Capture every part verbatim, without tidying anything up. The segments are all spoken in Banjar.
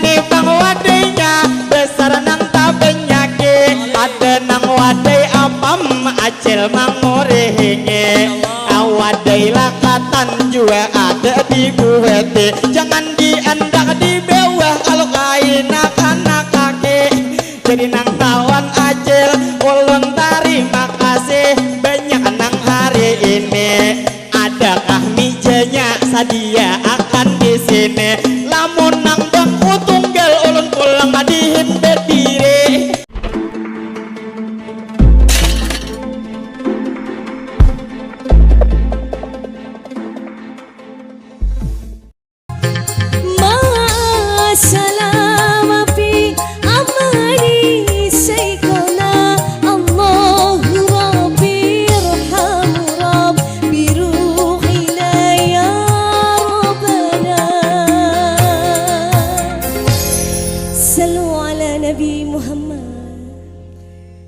Ni pang wadainya, besar nang tabenyaki. Ada nang wadai apam, acil mangurihingi. Awadai lakatan jua ada dibuati. Jangan diandak di bawah, kalau kaina kana kaki. Jadi nang tawan acil, ulun tarima kasih banyak nang hari ini. Adakah mijanya sadia akan di sini? Lamun nang bangku tunggal, ulun pulang madihin badiri. Masalam api amani saikona, Allahu Rabbi irhamu Rabbi ruhina ya Rabbana. Sallu ala Nabi Muhammad.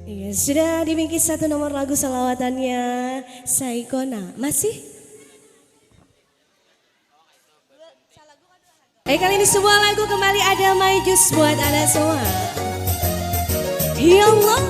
Iya, sudah dibingkis satu nomor lagu salawatannya saikona. Masih? Eh, kali ini sebuah lagu kembali ada My Juice buat anak semua. Ya Allah.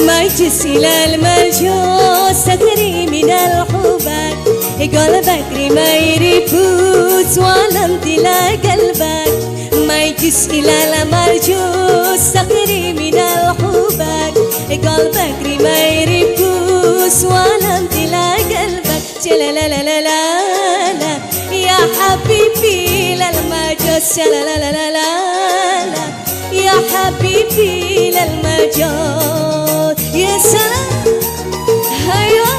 Majlis ilal maljus takri minal hubat. Igol bakri mairibus walam tila galbat. Majlis ilal maljus takri minal hubat. Igol bakri mairibus walam tila galbat. Jalalalalala, ya habibi lal majus, jalalalalala, ya habibi lal majus. Ya salam, hayo.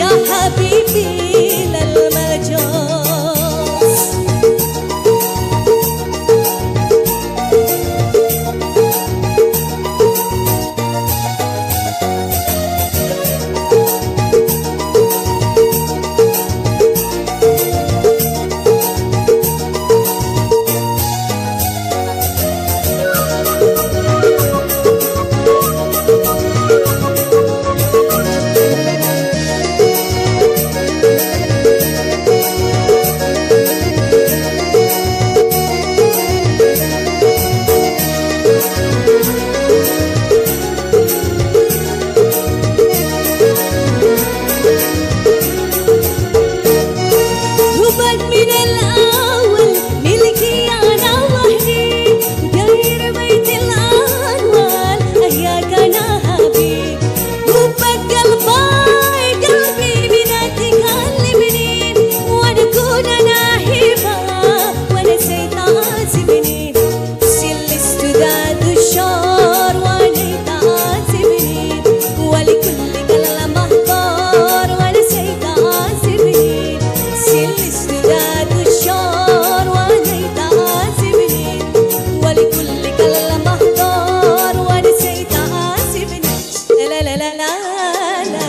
حبيبي للمجاز. هبت من الأول ملكي أنا وحدي، غير بيت الأنوار أحياك أنا حبيب. هبت قلبي قلبي من تكلمني، ونكون نحبها ونسيت عذبني. سلست ذات الشهر ونيت عذبني، ولكل كلمة مهدار ونسيت عذبني. سلست ذات الشهر ونيت عذبني، ولكل كلمة مهدار ونسيت عذبني. لا لا لا لا لا لا.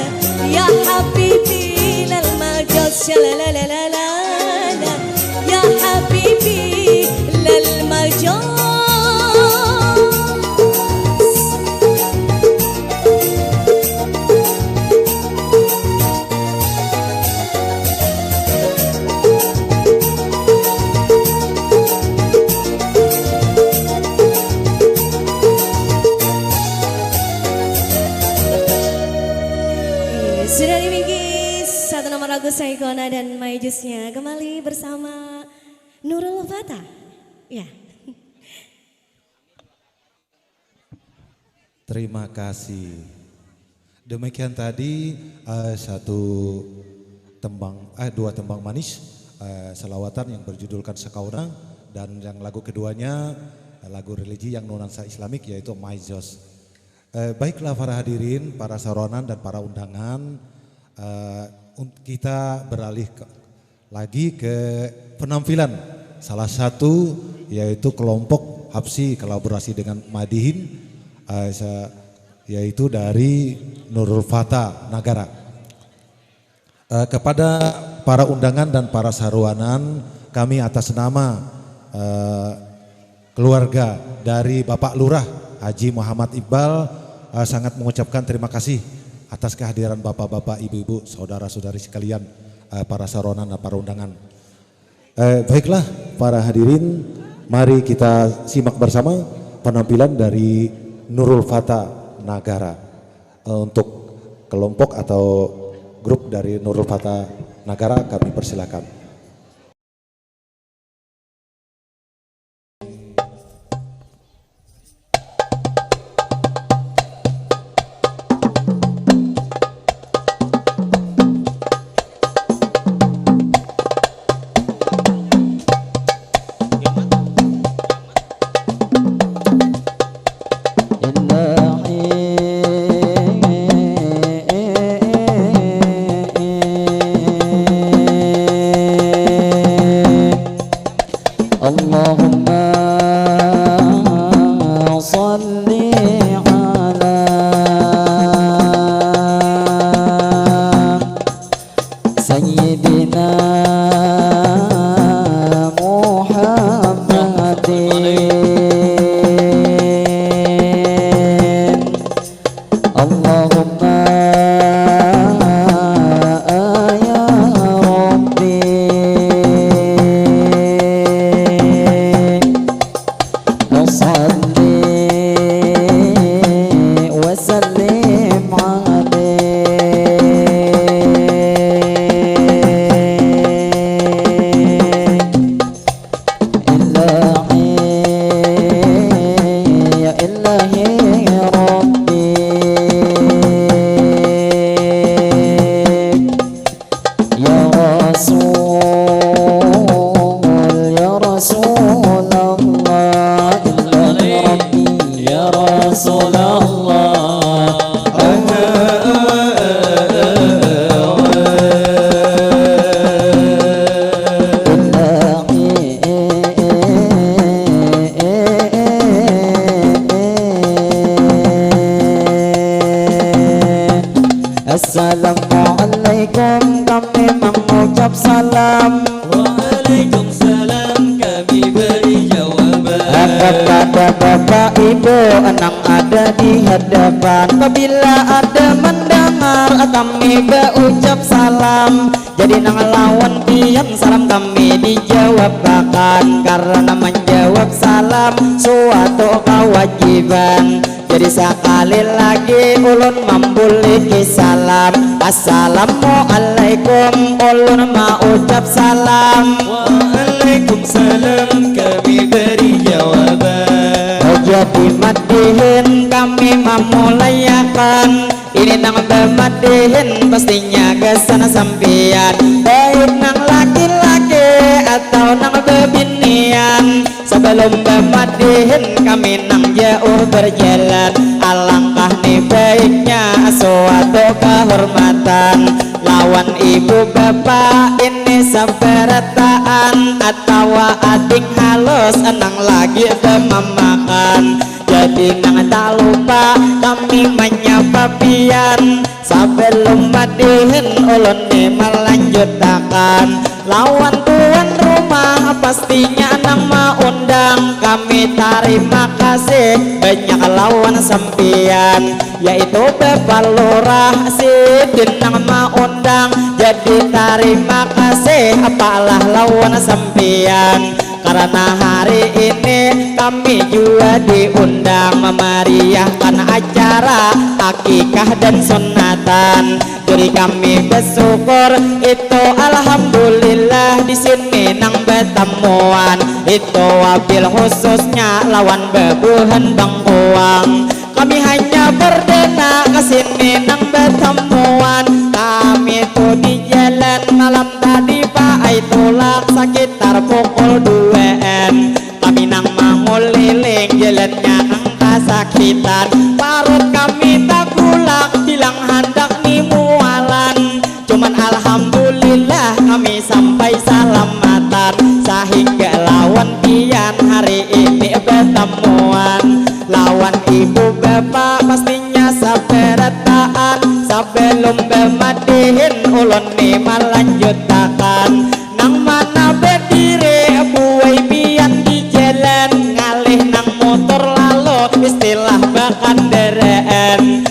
يا حبيبي لا المجاز. لا لا لا لا لا. يا حبيبي لا المجاز. Sudah diminggi satu nomor lagu Saikona dan Maijusnya kembali bersama Nurul Fata. Ya. Terima kasih. Demikian tadi, eh, satu tembang, eh, dua tembang manis, eh, selawatan yang berjudulkan Sakauna, dan yang lagu keduanya, eh, lagu religi yang nuansa Islamik, yaitu Maizos. Eh, baiklah para hadirin, para saronan dan para undangan, eh, un-, kita beralih ke, lagi ke penampilan salah satu, yaitu kelompok Hapsi kolaborasi dengan Madihin, eh, sa-, yaitu dari Nurul Fata Nagara. Eh, kepada para undangan dan para saruanan, kami atas nama, eh, keluarga dari Bapak Lurah Haji Muhammad Iqbal, eh, sangat mengucapkan terima kasih atas kehadiran bapak-bapak, ibu-ibu, saudara-saudari sekalian, eh, para saronan dan para undangan. Eh, baiklah, para hadirin, mari kita simak bersama penampilan dari Nurul Fata Nagara. Eh, untuk kelompok atau grup dari Nurul Fata Nagara, kami persilakan. Assalamualaikum, kami mengucap salam. Waalaikumsalam, kami beri jawaban. Kepada bapak ibu nang ada di hadapan, apabila ada mendengar kami berucap salam, jadi nang lawan pian salam kami dijawabakan, karena menjawab salam suatu kewajiban. Jadi sakali lagi ulun mambuliki salam. Assalamualaikum, ulun maucap salam. Waalaikumsalam, kami beri jawaban. Jadi madihin kami mamulaiakan. Ini nang bamadihin pastinya gasan sampian. Baik nang laki-laki atau nang bebinian. Sebelum bamadihin kami nang jauh berjalan, alangkah ni baiknya suatu kehormatan lawan ibu bapa ini sabarataan atawa ading halus nang lagi bemamakan. Jadi nang tak lupa kami menyapa pian. Sebelum madihin ulun ni melanjutakan lawan tuan rumah, pastinya nang maundang. Kami tarima kasih banyak lawan sampian, yaitu Bapak Lurah sidin nang maundang. Jadi tarima kasih apalah lawan sampian, karena hari ini kami jua diundang memeriahkan acara akikah dan sunatan. Jadi kami bersyukur itu, alhamdulillah, di sini nang batamuan itu, wabil khususnya lawan bebuhan bangkuang. Kami hanya perdana ke sini nang batamuan. Kami tu di jalan malam tadi, Pak, ai tulak sekitar pukul duaan. Kami nang manguliling jalannya nang kasakitan. Parut kami tagulak bilang handak ni mualan. Cuman alhamdulillah kami sampai salamatan, sahingga lawan pian hari ini batamuan. Lawan ibu bapa pastinya sabarataan. Sebelum bamadihin ulun ni malanjutakan. Nang mana badiri buai pian di jalan, ngalih nang mutur lalu istilah bakandaraan.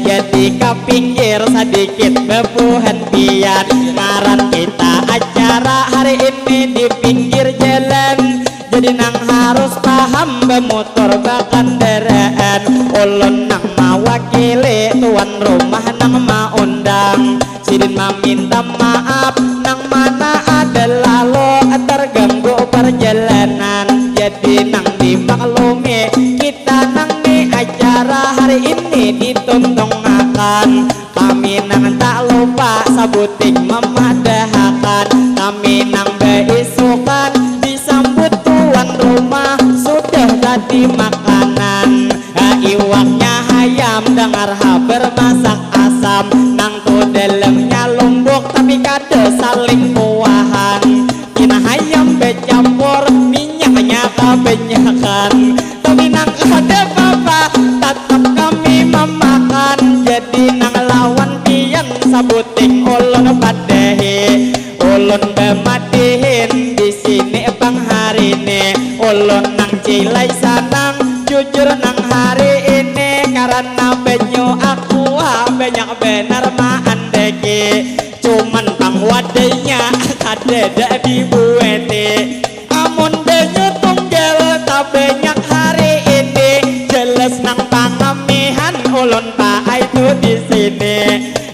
Jadi ka pinggir sadikit bebuhan pian, ngaran kita acara hari ini di pinggir jalan. Jadi nang harus paham bamutur bakandaraan, ulun nang mawakili tuan rumah nang maundang. Sidin maminta maaf nang mana ada lalu terganggu perjalanan. Jadi nang dimaklumi, kita nang ni acara hari ini dituntungakan. Kami nang tak lupa sabuting mamadahakan, kami nang baisukan disambut tuan rumah sudah tadi makanan. Ha, iwaknya hayam, dangar ha bermasak asam, nang tu dalamnya lumbuk tapi kada saling kuahan. Pina hayam bacampur minyaknya kabanyakan. Tapi nang kada papa, tatap kami mamakan. Jadi nang lawan pian sabuting ulun padahi. Ulun bamadihin di sini pang hari ni. Ulun nang cilai sanang, jujur nang hari ini, karena banyu aqua banyak banar maandaki. Cuman pang wadainya kadada dibuati. Amun banyu tunggal tabanyak hari ini, jelas nang pangamihan ulun paai tu di sini.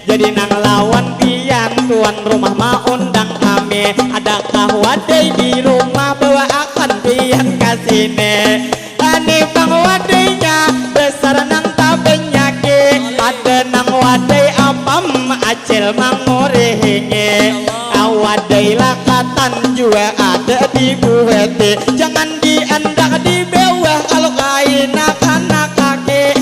Jadi nang lawan pian tuan rumah maundang kami, adakah wadai di rumah bawaakan pian ka sini? Ani pang wadainya, besar nang tabanyaki, pada nang wadai apam acil mangurihingi. Wadai lakatan jua ada dibuati, jangan diandak di bawah kalau kaina kana kaki.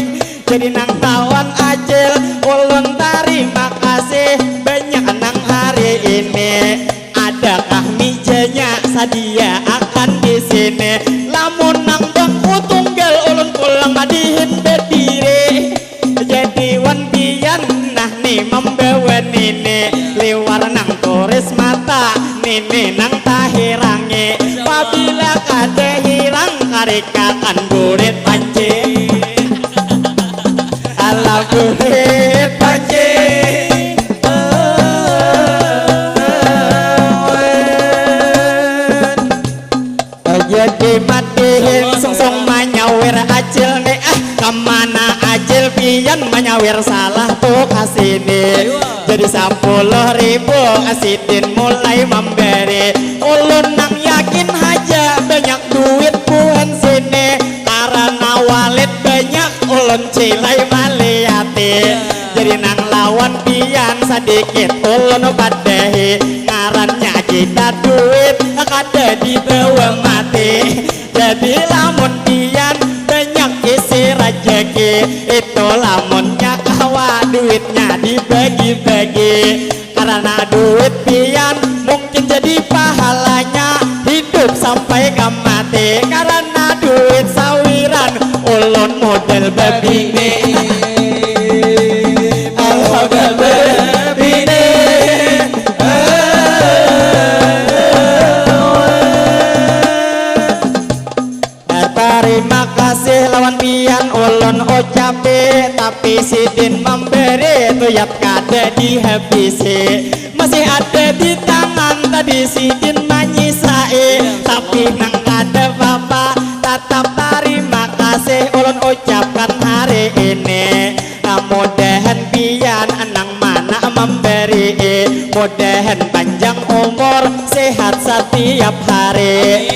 Jadi nang lawan acil, ulun tarima kasih banyak nang hari ini. Adakah mijanya sadia akan di sini? Lamun nang bangku tunggal, ulun pulang madihin badiri. Jadi wan pian nah Ini membawa nini liwar nang turis mata, nini nang tahirangi. Pabila kada hirang karikakan burit panci. Alah burit panci. Jadi matihin sungsung manyawir acil nih ah, kemana acil pian manyawir salah tuh kasini. Jadi sapuluh ribu sidin mulai memberi. Ulun nang yakin haja banyak duit buhan sini, karena walit banyak ulun cilai maliati. Jadi nang lawan pian sadikit ulun padahi, ngarannya kita duit kada dibawa mati. Jadi lamun pian banyak isi rajaki, itu lamunnya kawa duitnya dibagi-bagi. Karena duit pian mungkin jadi pahalanya hidup sampai ka mati. Karena duit sawiran ulun modal babini. Modal babini. Tarima kasih lawan pian ulun ucapi, tapi sidin memberi tuyat kada dihabisi. Masih ada di tangan tadi sidin manyisai, tapi nang kada papa, tatap tarima kasih ulun ucapkan hari ini. Mudahan pian nang mana memberi, mudahan panjang umur sehat setiap hari.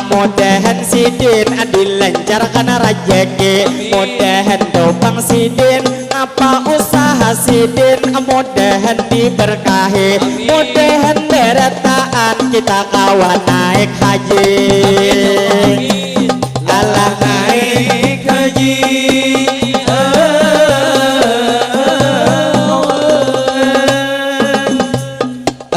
Mudahan sidin dilancarkan rajaki, mudahan topang sidin apa usaha sidin mudahan diberkahi, mudahan berataan kita kawan naik haji. Alah naik haji.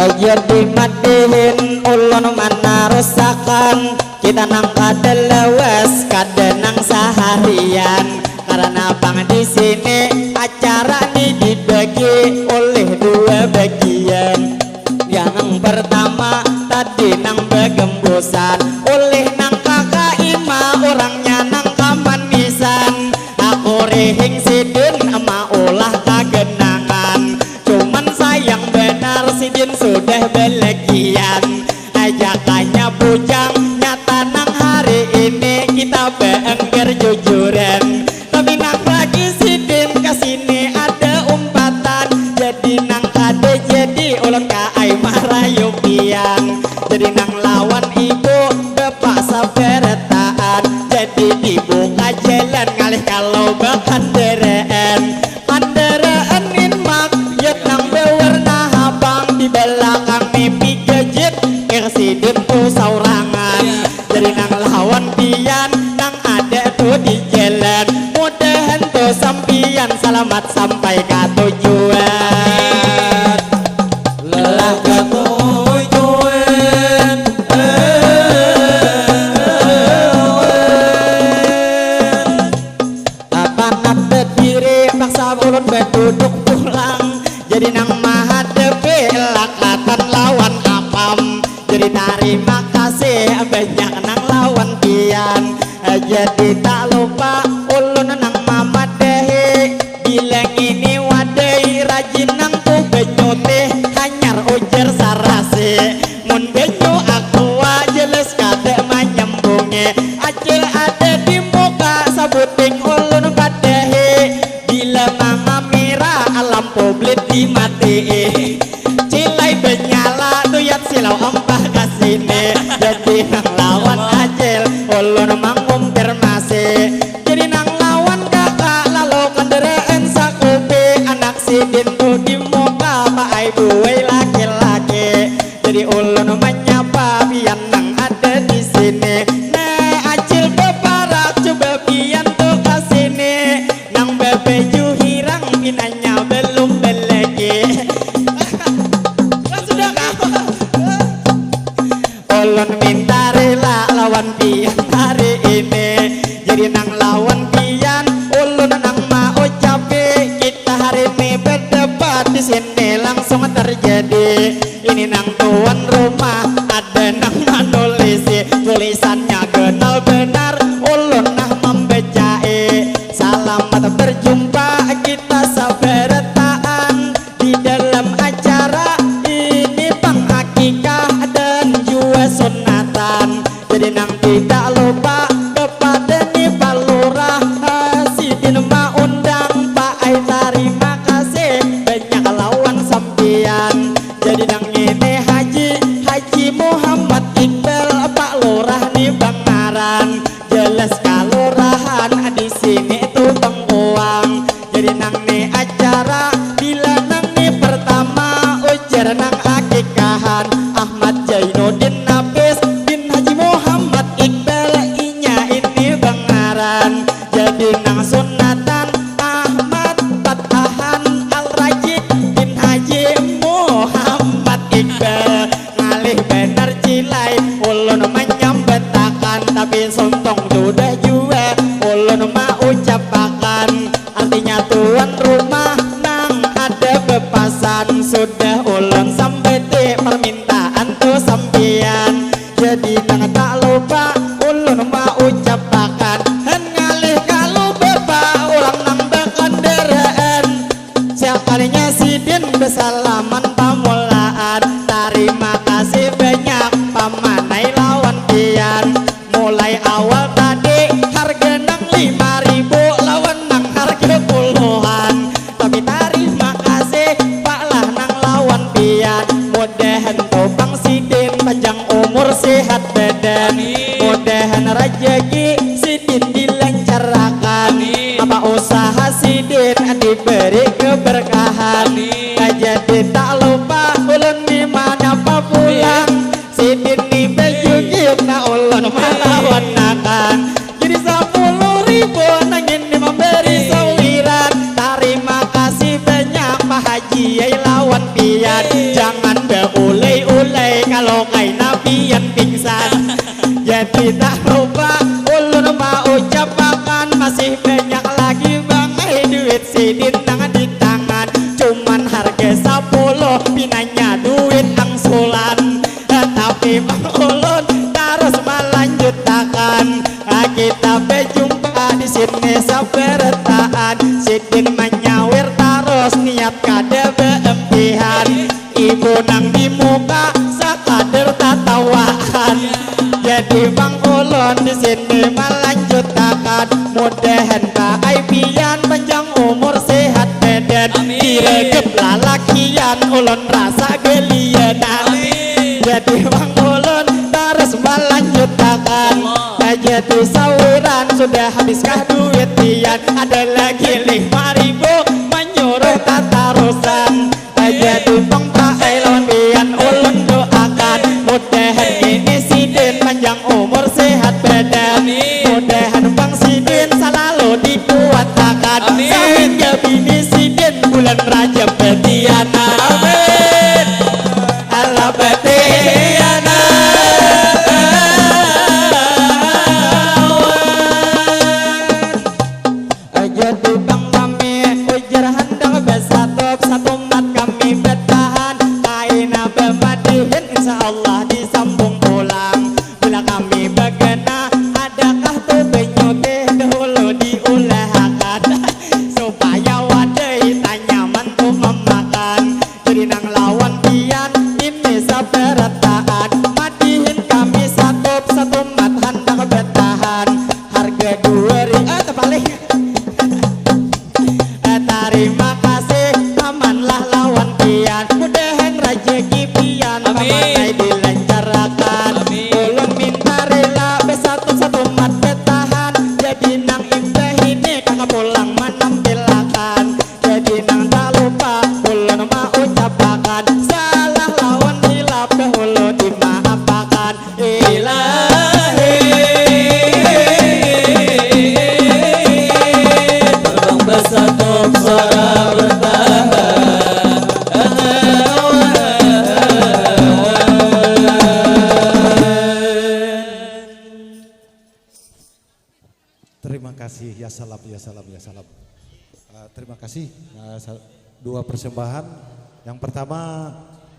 Aja dimatihin ulun manarusakan, kita nang kada lawas kada nang saharian. Karena pang di sini acara ni dibagi oleh dua bagian. Yang pertama tadi nang bagembusan oleh nang kaka ima, orangnya nang kamanisan. Aku rihing sidin maulah kagenangan, cuman sayang benar sidin sudah balagian. Ajakanya bujang nyata nang hari ini kita baengger jujuran. Tapi nang lagi sidin kasini ada umpatan, jadi nang kada jadi ulun kaai marayu pian. Jadi nang lawan ibu bapak sabarataan, jadi dibuka jalan ngalih kalau bakandaraan. Kandaraan inmak yut nang bawarna habang, di balakang ni pigajit, sidin tu saurangan. Jadi nang lawan pian nang ada tu di jalan, mudahan tu sampian salamat sampai ka tujuan. Lah ka tujuan. Panat badiri paksa ulun baduduk pulang, jadi nang mahadapi lakatan lawan apam. Jadi tarima kasih banyak nang lawan pian. Jadi tak lupa ulun nang mamadahi, bila ngini wadai rajin nang tu banyu teh hanyar ujar sarasi. Mun banyu aqua jelas kada manyambungi. Acil ada di muka sabuting ulun padahi, bila mangamira lampu blid dimatii. Cilai banyala tuyat silau ampah kasini. Jadi nang lawan acil ulun mangonfirmasi. Jadi nang lawan kaka lalu kandaraan sakupi, anak sidin tu di muka paai buai laki-laki. Jadi ulun manyapa pian nang ada di sini. Nah, acil baparak, coba pian tu ka sini. Nang babaju hirang pinanya balum balaki. Lah, sudah kah? Ulun minta rila lawan pian hari ini. Jadi nang lawan pian, ulun nang maucapi. Kita hari ini berdebat, Di sini langsung terjadi. Ini nang tuan rumah, ada nang manulisi. Tulisannya ganal banar, ulun nah mambacai. Salamat berjumpa kita sabarataan di dalam acara ini, pang Akikah dan jua sunatan. Jadi nang tidak lupa kepada ni Pak Lurah, sidin maundang Pak ai, tarima kasih banyak lawan sampian. Jadi nang ini Haji, Haji Muhammad Iqbal, Pak Lurah ni bangaran. Jelas kalurahan di sini tu bangkuang. Jadi nang ni acara bila nang ni pertama, ujar nang akikahan Ahmad Jainuddin Nafis bin Haji Muhammad Iqbal, inya ini bangaran. Jadi nang sunatan Ahmad Fatahan Al Rajik bin Haji Muhammad Iqbal. Ngalih banar cilai ulun manyambatakan, tapi sontong sudah jua ulun maucapakan. Artinya tuan rumah nang ada bepasan, sudah ulun sambati permintaan tu sampian. Jadi nang tak lupa ulun maucapakan, han ngalih kalu bapa urang nang bakandaraan. Sakalinya sidin besalaman pamulaan. Tarima kasih banyak pamanai lawan pian. Mulai awal tadi harga nang lima ribu lawan nang harga puluhan. Tapi tarima kasih Pak lah nang lawan pian. Mudahan topang sidin panjang umur sehat badan. Amin. Mudahan rajaki sidin dilancarakan. Amin. Apa usaha sidin diberi keberkahan. Amin. Jadi tak lupa ulun ni manyapa pulang. Amin. Sidin ni bejugit na ulun malawan akan. Jadi sapuluh ribu nang ini memberi sawiran. Tarima kasih banyak Pak Haji ai lawan pian. Jangan beulai-ulai kalau kaina pian pingsan. Jadi tak lupa ulun maucapakan masih banyak lagi bang ai duit sidin nang di tangan. Cuman harga sapuluh pinanya duit angsulan. Tapi bang ulun tarus malanjutakan. Ah, kita bejumpa di sini sabarataan. Sidin manyawir tarus niat kada beempihan. Ibu nang di muka sakadar tatawaan. Jadi bang ulun di sini malanjutakan. Mudahan Pak ai pian panjang umur sehat badan. Amin. Diregep lalakian ulun rasa gelianan. Amin. Jadi bang ulun tarus malanjutakan. Allah. Nah, jadi sawiran sudah habiskah duit pian? Ada lagi lima ribu manyuruh tatarusan. Nah, jadi bang Pak ai lawan pian ulun doakan. Mudahan ini sidin panjang umur sehat badan. Amin. Mudahan bang sidin salalu dikuatakan. Amin. Sahingga bini sidin bulan Rajab betiana. Amin. Ala betiana. Jadi bang kami ujar handak basatup, satumat kami batahan. Kaina bamadihin insya Allah disambung pulang. Bila kami bagana, adakah tu banyutih dahulu diulahakan supaya wadai tanyaman tu mamakan. Jadi nang lawan pian ini sabarataan, madihin kami satup, satumat handak batahan. Harga dua ri-, ah, terbalik. Eh, tarima kasih paman lah lawan pian. Mudahan rajaki pian, amin, paman ai dilancarakan. Amin. Ulun minta rila besatu-satu mat betahan. Jadi nang imbah ini kaka pulang manampilakan. Jadi nang tak lupa ulun maucapakan. Salah lawan hilap dahulu dimaapakan. Ilahi. Terbang bersatu suara bertahan. Terima kasih, ya salam, ya salam, ya salam. Eh, terima kasih. Eh, sa- dua persembahan. Yang pertama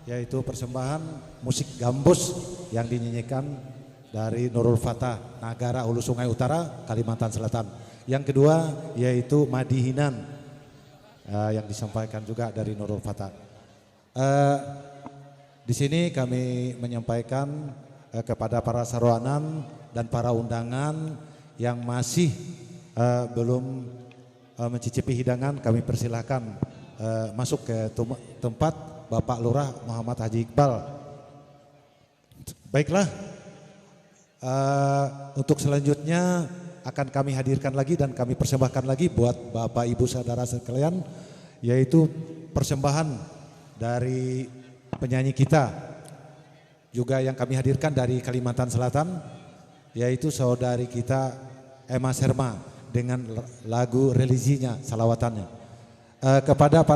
yaitu persembahan musik gambus yang dinyanyikan dari Nurul Fatah, Nagara Hulu Sungai Utara, Kalimantan Selatan. Yang kedua yaitu Madihinan, eh, yang disampaikan juga dari Nurul Fatah. Eh, di sini kami menyampaikan, eh, kepada para saruanan dan para undangan yang masih, eh, belum, eh, mencicipi hidangan, kami persilahkan, eh, masuk ke tum-, tempat Bapak Lurah Muhammad Haji Iqbal. Baiklah, eh, untuk selanjutnya akan kami hadirkan lagi dan kami persembahkan lagi buat Bapak Ibu Saudara sekalian, yaitu persembahan dari penyanyi kita juga yang kami hadirkan dari Kalimantan Selatan, yaitu saudari kita Emma Serma dengan lagu religinya, salawatannya. Eh, kepada para